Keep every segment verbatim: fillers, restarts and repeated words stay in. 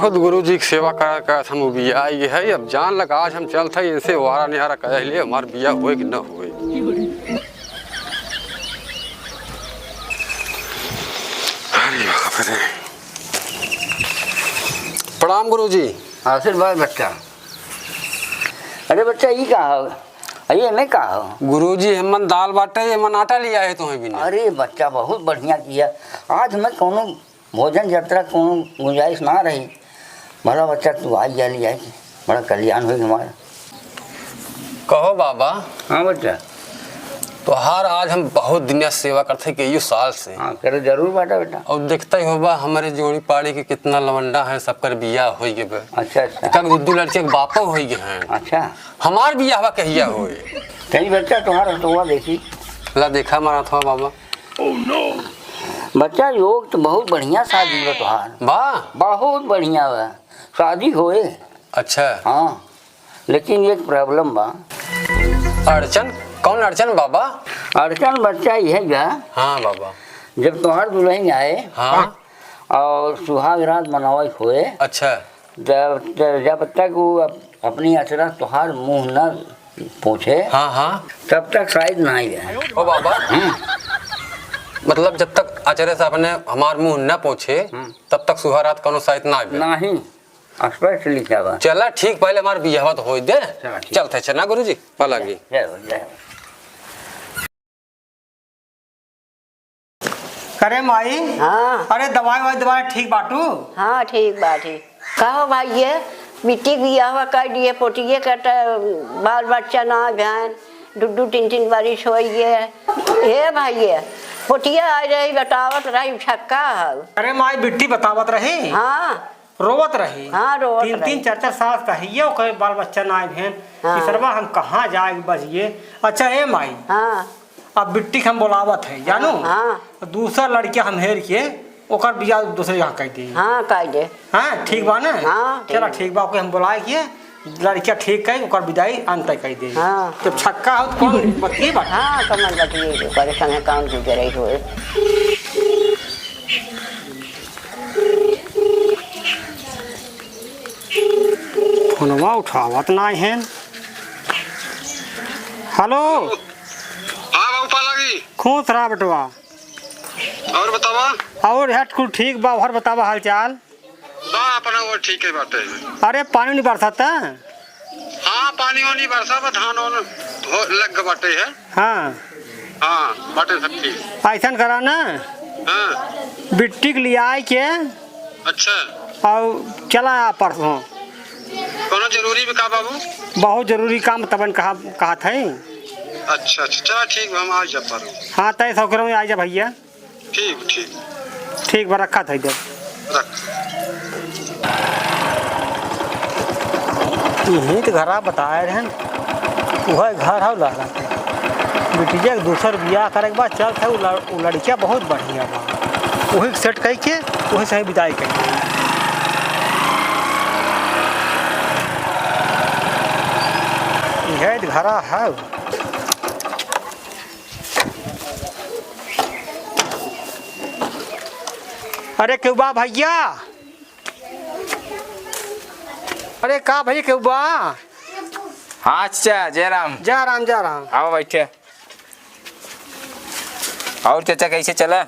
खुद गुरुजी के सेवा करत करत हम उबियाई है। अब जान लगा, आज हम चलत है इनसे वारा निहारा कह ले, हमार बिया होए कि न होए। अरे बाप रे। प्रणाम गुरुजी। आशीर्वाद बच्चा। अरे बच्चा, ई का हो? अरे एमे का हो? गुरुजी, हमन दाल बाटे, एमन आटा लिया है तुम्हें बिना। अरे बच्चा, बहुत बढ़िया किया। आज हमें कौनो भोजन जतरा कौनो गुंजाइश ना रही। भला बच्चा तू आई जा लिया है, बड़ा कल्याण होई हमारा। कहो बाबा। हाँ बच्चा। तोहार आज हम बहुत दिन से सेवा करत है कइयो साल से। हाँ, करे जरूर बाटा बेटा। और देखते ही होबा हमरे जोड़ी पाड़ी के कितना लवंडा है, सबकर बियाह होई गए बे। अच्छा, अच्छा। एक दू, दू लड़के के बापो होई गए हैं। अच्छा। हमार बियाहवा कहिया होई? तनी बच्चा तोहार हथवा देखी। ला देखा हमार हथवा बाबा। बच्चा योग तो बहुत बढ़िया शादी बा तोहार। बा? बहुत बढ़िया बा। शादी होए। अच्छा। हाँ। लेकिन एक problem बा। अड़चन? कौन अड़चन बाबा? अड़चन बच्चा यह बा। हाँ बाबा। जब तोहार दुल्हन आए हाँ। और सुहाग रात मनावे होए, अच्छा। जब, जब, जब तक वो अप-, अपनी अचरा तोहार मुंह न पोंछे, हाँ, हाँ। तब तक शायद ना आए। ओ बाबा। हम्म। मतलब जब तक अचरे से अपने हमार मुंह न पोंछे, हम्म। तब तक सुहाग रात कौनो शायद ना आए। नहीं। स्पष्ट लिखा बा। चला ठीक, पहले हमार बियाहवा तो होई दे। चला, ठीक। चलते चला गुरुजी, पलंगी। जय हो, जय हो। करे माई। हाँ। अरे दवाई ववाई दवाई ठीक बाटू? हाँ, ठीक बा, ठीक। कहो भाई, ये बिट्टी बियाहवा कर दिए, पोतिये के त बाल बच्चा ना भैन, दू दू तीन तीन बारिश होई ये। हे भाई, ये पोतिया आ रही, बतावत रही, छक्का है। अरे माई, बिट्टी बतावत रही? हाँ। रोवत रही। हाँ, रोवत तीन, रही। तीन, चार, चार साल कहिए, ओकर बाल बच्चा ना आए भेन। हाँ। तीसरवा हम कहाँ जाए बचिए। अच्छा, ए माई। हाँ। अब बिट्टी के हम बोलावत है, जानू? हाँ। दूसरा लड़किया हम हेर के, ओकर बियाह दूसरे यहाँ कर दे। हाँ, कर दे। हाँ, ठीक बा ना? हाँ, ठीक। चला, ठीक बा, ओके हम बोलाए के, लड़किया ठीक कर, ओकर विदाई अंत कर दे। हाँ। जब छक्का हो तो कौन बतिए बा? हाँ, कमल बतिए, ओकरे संगे काम जुड़े रही होए। फोनवा उठावत नाई हैं। हेलो। हाँ बाबू पालागी। खुश रहा बेटवा। और बतावा? और हट कुल ठीक बा, और बतावा हाल चाल? बा अपना वो ठीक है बाटे। अरे पानी नहीं बरसाता? हाँ, पानी वानी बरसा बा, धान वान हो, लग गए बाटे है। हाँ। हाँ, बाटे सब ठीक। ऐसन करा ना। हाँ। बिट्टी के लियाए के। अच्छा। और चला आ परसों। कौनो जरूरी भी का बाबू? बहुत जरूरी काम तबन कहा, कहा था। अच्छा, अच्छा, चला ठीक बा, हम आ जा पर। हाँ, तय सौकरों में आ जा भैया। ठीक, ठीक। ठीक बा, रखा था इधर। रख। यही तो घरा बताए रहन, वह घर हौ लाला के। बिटिया के दूसर बियाह करे के बाद चल था, उ लड़-, उ लड़किया बहुत बढ़िया बा, वही सेट कई के वही सही विदाई कई। यह तो घरा है। अरे केहू बा भैया? अरे का भैया केहू बा? हाँ चाचा, जय राम। जय राम, जय राम। आओ बैठे। और चाचा कैसे चला?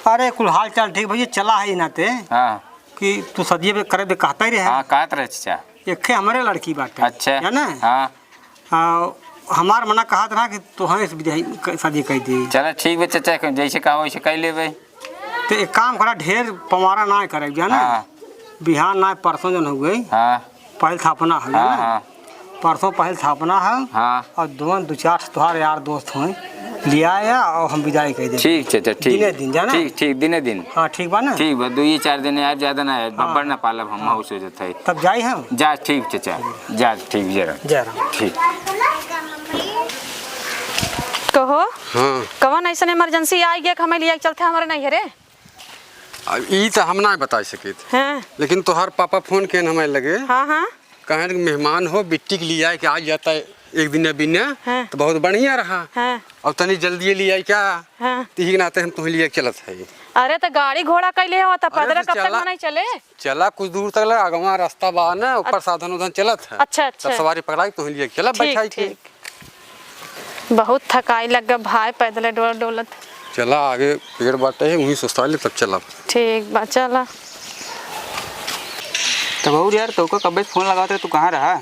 अरे कुल हाल चाल ठीक भैया, चला है नाते। हाँ। कि तू सदिये पे करे दे कहता ही रहे। हाँ, कहत रहे चाचा। एक हमारे लड़की बाटे। अच्छा। है ना? हाँ। आ, हमार मना कहत रहा कि तोहरे से बिदाई क-, शादी कई दे। चला ठीक बा चाचा, जैसे कहा वैसे कई लेबे। तो एक काम करा, ढेर पमारा ना करे, जाना? हाँ। बिहान ना, परसों जन हो गई। हाँ। पहल थापना है, हाँ, जाना? हाँ। परसों पहल थापना है। हाँ। और दोनों दो चार ठो तोहार यार दोस्त हों, लिया आया और हम बिदाई कई दे। ठीक चाचा, ठीक। दिने दिन, जाना? ठीक, ठीक, दिने दिन। हाँ, ठीक बा ना? ठीक बा, दो ही चार दिन यार, ज्यादा ना है, हाँ। बब्बर ना पालब हम, हाँ। माउस हो जाता है। तब जाई हम? जा, ठीक चाचा, जा, ठीक, जय राम। जय राम। ठीक। कहो, हाँ। कवन ऐसन emergency आई गया कि हमें लिया के चलते हमारे नैहरे? अब ई तो हम ना बता सकित। हाँ। लेकिन तोहार पापा फोन केन हमारे लगे। हाँ, हाँ। कहन कि मेहमान हो, बिट्टी के लिया के आ जाता है एक दिन बिना, हाँ। तो बहुत बढ़िया रहा। हाँ। और तनी जल्दी लिया क्या? हाँ। तो यही नाते हम तुम्हें लिया के चलत है। अरे, त गाड़ी घोड़ा कइले हो, त अरे, पैदल तो कब तक चला, मनाई चले? चला कुछ दूर तक ले, अगवा रास्ता बा ना, ऊपर अच्छा। साधन उधन चलत है। अच्छा, अच्छा। तब सवारी पकड़ाई, तुहीं लिए चला, ठीक, बैठाई के। ठीक। बहुत थकाई लग गया भाई, पैदल डोल-, डोलत। चला, आगे पेड़ बाटे है, वहीं सुस्ता ले, तब चला। ठीक बा, चला। तब और यार, तोका कब्बे से फोन लगावत रहे, तू कहाँ रहा?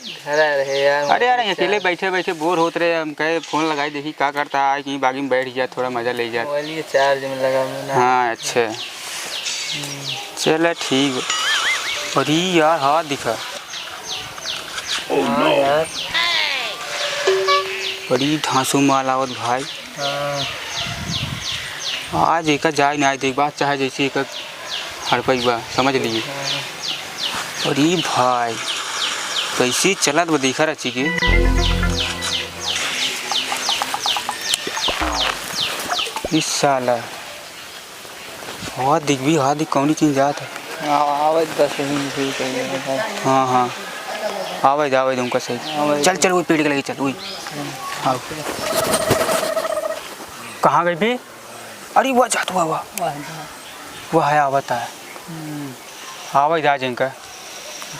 घर आ रहे यार, अरे यार, मोबाइल अकेले चार्ज। बैठे बैठे बोर होत रहे, हम कहे फोन लगाई, देखी का करता है, कहीं बागी में बैठ जा, थोड़ा मजा ले जा। मोबाइल ये चार्ज में लगा हुआ ना। हाँ, अच्छा। हम्म। चला, ठीक बा। अरे यार, हाथ दिखा। हाँ यार। बड़ी धांसू माल आवत भाई। हाँ। आज एका जाए ना, आज देख बात चाहे जैसे एका हड़पई बा, समझ लिए। हाँ। अरे भाई, कैसे चलत बा देखा रची के। इस साला। हाँ, दिख भी, हाँ, दिख, कौनी चीज जात है। हाँ, आवाज बस यही निकल गई है। हाँ, हाँ। आवाज, आवाज उनका सही। आवाज। चल, चल, वही पेड़ के लगे चल, वही। हाँ। कहाँ गई भी? अरे, वह जात हुआ, वह। वह है। वह है, आवत है। हम्म। आवाज आ जाए इनका।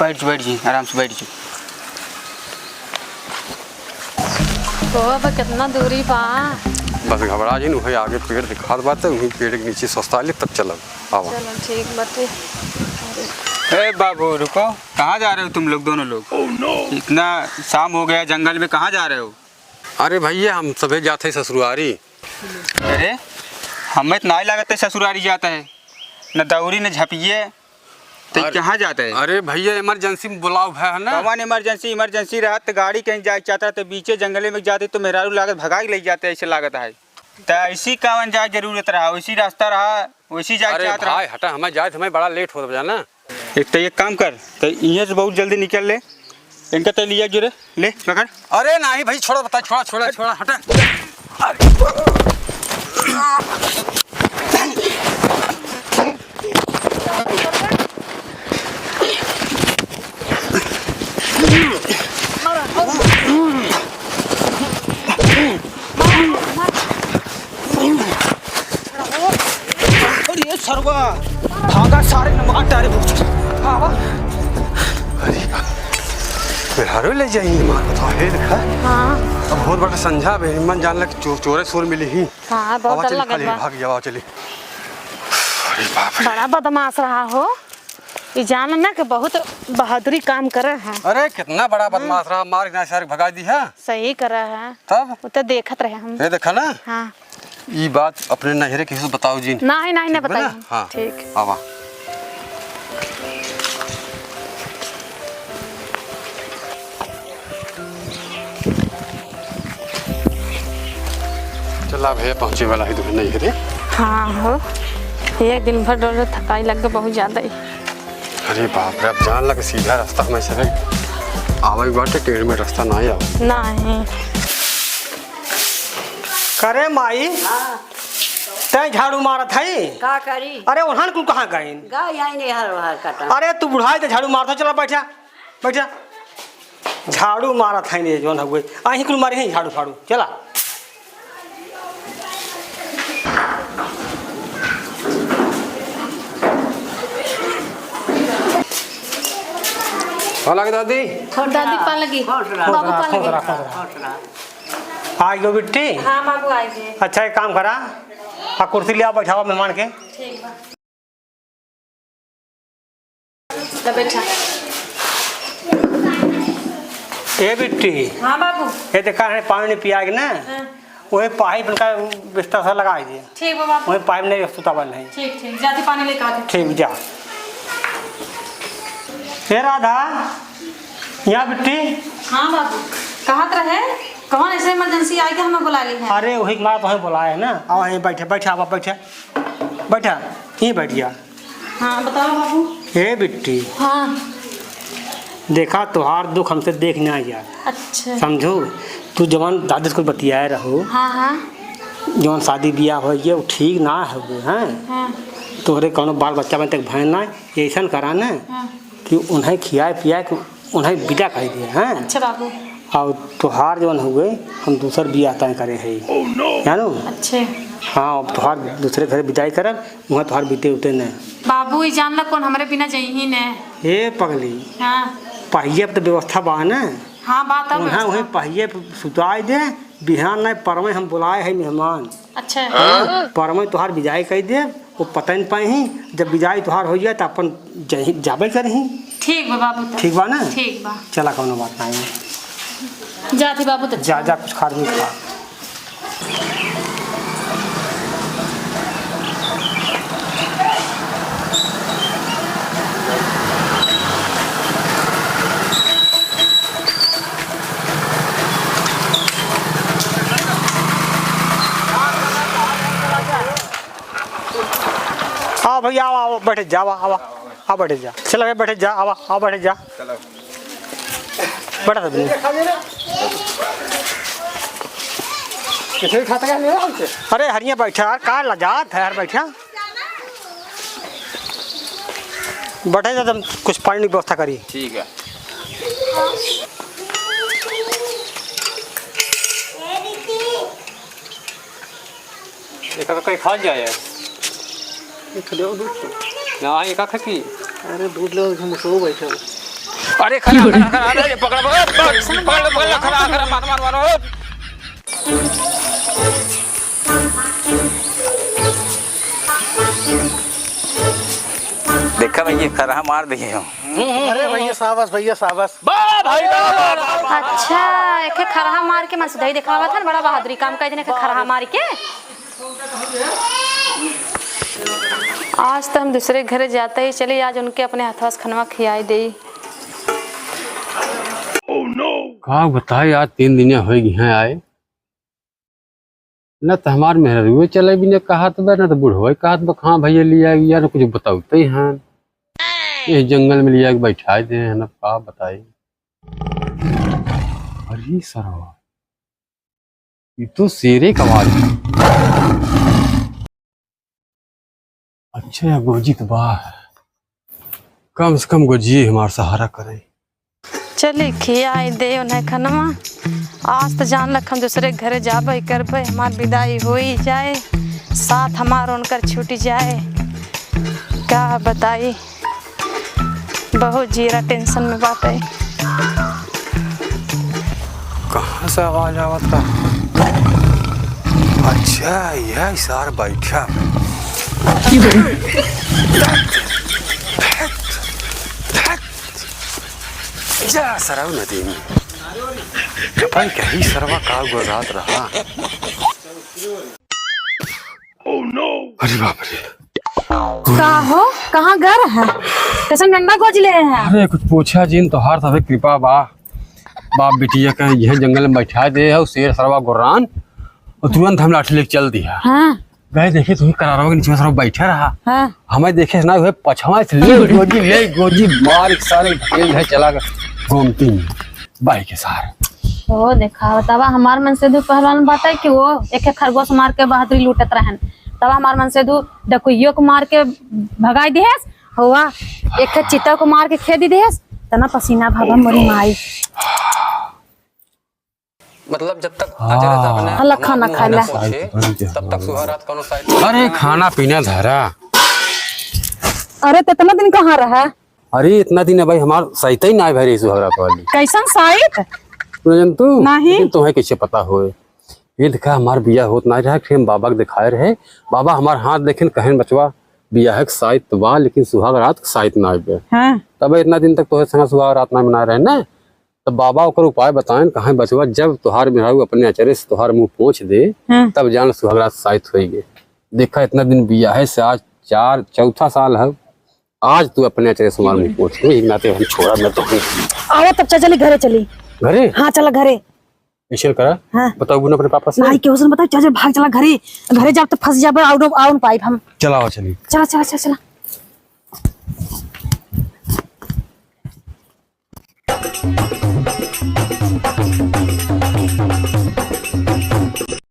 बैठ जी, बैठ जी, आराम से बैठ जी। ओ, अब कितना दूरी बा? बस घबरा जिन, वही आगे पेड़ दिखात बाटे, वही पेड़ के नीचे सस्ता ले, तब चलब। आवा। चलो, ठीक बाटे। ए बाबू, रुको, कहाँ जा रहे हो तुम लोग, दोनों लोग? इतना शाम हो गया, जंगल में कहाँ जा रहे हो? अरे भैया, हम सभे जात है ससुरारी। अरे, हमें तो नाई लागत है ससुरारी जाता है, न दौरी न झपिए, तो अरे, कहाँ जाता है? अरे भैया, इमरजेंसी में बुलाव है ना। कौन इमरजेंसी? इमरजेंसी रहत तो गाड़ी कहीं जाए चाहता तो बीचे जंगले में जाते तो मेहरारू लागत भगा के ले जाते, ऐसे लागत है। तो ऐसी कौन जाए जरूरत रहा, वैसी रास्ता रहा, वैसी जाए अरे चाहत रहा। भाई हटा, हमें जाए, हमें बड़ा लेट होत बा जाना। एक तो एक काम कर, तो इहें से बहुत जल्दी निकल ले, इनका तो लिया जो रे, ले पकड़। अरे नहीं भाई, छोड़ा, बता, छोड़ा, छोड़ा, छोड़ा, हटा। अरे ये सरवा, भागा सारे न मार डारे भूत। आवा। अरे, मेहरारू ले जाई, मार बताओ, हे देखा। हाँ। अब बहुत बड़ा संझा बे, मन जान लग चो-, चोरे शोर मिली ही। हाँ, बहुत आवा डर चली, लगत खाली बा। भाग जावा, चली। अरे बाप रे। बड़ा बदमाश रहा हो। ई जान ना कि बहुत बहादुरी काम करे है। अरे, कितना बड़ा हाँ। बदमाश रहा, मार के ना सारे भगा दी है। सही करे है। तब? वो तो देखत रहे हम। ये देखा ना? हाँ। ई बात अपने नैहरे किसी से बताओ जिन। नहीं, नहीं, नहीं ठीक बा ना? बताई। हाँ। ठीक। आवा। चला भैया, पहुँचे वाला है दुल्हन नैहरे। हाँ हो, एक दिन भर डोले थकाई लग गई बहुत ज्यादा ही। अरे बाप रे, अब जान लगे सीधा रास्ता हमें से आवे बाटे, टेढ़ में रास्ता ना आवे। नहीं। करे माई, हाँ। तैं झाड़ू मारत हई? का करी? अरे ओहन कुल कहाँ गइन? गई है नहीं हर हर कटा। अरे तू बुढ़ाई तो झाड़ू मारत हो, चला बैठा, बैठा। झाड़ू मारत है नहीं जौन हुए, अहीं कुल मारी है झाड़ू फाड़ू, चला। पाँव लागे दादी। दादी पाँव लागे। खुश रहा। बाबू पाँव लागे। खुश रहा, खुश रहा। आ गयो बिट्टी? हाँ बाबू, आ गए। अच्छा, एक काम करा, आ कुर्सी ले आओ, बैठावा मेहमान के। ठीक बा। ले बैठा। ए बिट्टी। हाँ बाबू। ये देखा है, पानी नहीं पिया के ना, हाँ। वही पाइप का बिस्तर सा लगा दिया। ठीक बा बाबू। वही पाइप नहीं सुतावन है। ठीक, ठीक, जाती पानी लेके आती। ठीक, जा। ए राधा, यहाँ बिट्टी। हाँ बाबू, कहत रहे, कौन ऐसे इमरजेंसी आई के हमें बुला ली है? अरे वही के मारा तुम्हें बुलाए है ना, आओ यहीं बैठे, बैठे, आवा, बैठे, बैठा, यहीं बैठ गया। हाँ बताओ बाबू। ए बिट्टी। हाँ। देखा, तोहार दुख हमसे देख ना यार। अच्छा। समझू, तू जवान दादी से कुछ बतियाए रहो। हाँ, हाँ। जवान शादी बियाह हो गया, वो ठीक ना हो गए, हैं? हाँ। तोहरे कौनो बाल बच्चा बन तक भय ना, ऐसन करा ना हाँ। कि उन्हें खियाए पियाए के उन्हें विदा कर दिया, हैं? अच्छा बाबू। और तोहार जवन हुए, हम दूसर बियाह तय करे है। Oh no! जानो? अच्छे। हाँ, अब तोहार दूसरे घर बिदाई करब, वहाँ तोहार बीते उते न। बाबू, ई जान ला, कौन हमरे बिना जइही न। ए पगली, हाँ। पहिए अब त व्यवस्था बा न। हाँ, बा त वहाँ व्यवस्था। वहीं पहिए पे सुताई दे, बिहान न परमे हम बुलाए है मेहमान। अच्छा। हाँ, परमे तोहार बिदाई कइ दे, वो पता न पाई, जब बिदाई तोहार हो जाए त अपन जही-, जाबे करही। ठीक बा बाबू, तब। ठीक बा ना? ठीक बा। चला, कौनो बात नहीं। जात ही बाबू, तो जा, जा, कुछ खा, नहीं खा। आओ भैया, आओ, आओ, बैठ जा, आओ, आओ। आ बैठ जा। चल, अबे बैठ जा, आवा, आ बैठ जा। चलो। बैठ जा। किसे खाता क्या ले रहा हमसे? अरे हरिया बैठा यार, का लजात है यार, बैठा। बैठे जा, तुम कुछ पानी की व्यवस्था करी। ठीक है। एका कहीं खा जाए। एक ले आओ दूध तो। ना, एका खा की। अरे दूध ले आओ, हम सो बैठे हो। अरे खड़ा, खड़ा, खड़ा, अरे पकड़, पकड़, पकड़, पकड़, पकड़, खड़ा, खड़ा, मार, मार, मार, मार। देखा भैया, खरहा मार दिए हो। अरे भैया, शाबाश भैया, शाबाश। वाह भाई, वाह, वाह, वाह, वाह। अच्छा, एके खरहा मार के मसुदई देखावत हन, बड़ा बहादुरी काम कइ देने, एके खरहा मार के। आज तो हम दूसरे घरे जाते ही चली, आज उनके अपने हथवा से खनवा खियाई देई। का बताई, आज तीन दिन होइ गए हैं आए, न त हमार मेहरुए चले बिना कहत बा, न त बुढ़वे कहत बा, "हाँ भैया, लिया गया," न कुछ बतौते हैं। ये जंगल में लिया के बैठाए दे हैं, अब का बताई। अरे सरवा, ये तो शेरे का आवाज है। अच्छा, या गोजी त बा। कम से कम गोजिए हमार सहारा करे। चली, खियाई दे उन्हें खनवा। आज त जान लक हम दूसरे घरे जाबे करबे, हमार विदाई होई जाए, साथ हमार उनकर छूटी जाए। का बताई, बहुत जीरा tension में बाटे। कहाँ से आवाज आवत बा? अच्छा, यह सार बैठा। जा सरऊ नदी में। भाई कहीं सरवा का गुर्रात रहा। अरे बाप रे। का हो, कहाँ गए रहे? कैसन डंडा गोज ले हैं? अरे कुछ पूछा जिन, तोहार सभे कृपा बा। बाप बिटिया के यह जंगल में बैठा दे है, शेर सरवा गुर्रान, और तुरंत हम लाठी लेके चल दिया। हाँ। गए देखे, तुही करारवा के नीचे सरवा बैठा रहा। हाँ। हमें देखे से ना हुए, पछवा से ले गोजी, ले गोजी, मार एक सारे ढकेल है, चला गया गोमती में। बाई के सार। ओ देखा, तब हमार मनसेधू पहलवान बाटे कि वो एक एक खरगोश मार के बहादुरी लूटत रहन। तब हमार मनसेधू डकुइयो को मार के भगाई दिहेस, हुआ एक एक चीता को मार के खेदी दिहेस, तना पसीना भागा मोरी माई। मतलब जब तक हाँ। अजय राजा अपने हल्ला खाना मुंह खाला। ना पहुंचे, तब तक सुहागरात कौनो साइड अरे खाना पीना धरा। अरे त इतना दिन कहाँ रहा? अरे इतना दिन है भाई, हमार साइत ही ना आए भाई रही सुहागरात वाली। कैसन साइत? तू जन तू? नहीं। लेकिन तुम्हें कैसे पता होए? ये देखा हमार बिया होत ना रहा, फिर हम बाबा के दिखाए रहे। बाबा हमार हाथ देखेन कहेन बचवा बिया है साइत बा, लेकिन सुहागरात साइत ना आए। हाँ। तब इतना दिन तक तोहे संग सुहागरात ना मना रहे ना। तब बाबा ओकर उपाय बताएन, कहें बचवा जब तोहार मेहरारू अपने अचरे से तोहार मुंह पोंछ दे, हाँ। तब जान सुहागरात साइत होई गे। देखा इतना दिन बियाहे से आज चार, चौथा साल है, आज तू अपने अचरे से हमार मुंह पोंछ दे, नाते हम छोड़ा न तो। आवा तब चल चली घरे चली। घरे? हाँ चला घरे। ऐसे करा। हाँ। बताओ ना अपने पापा से। नहीं केहू से न बताओ, चल चल भाग चला घरे। घरे जाब तो फंस जाबे, आउन पाइब हम। चला आवा चली। चला चला चला चला।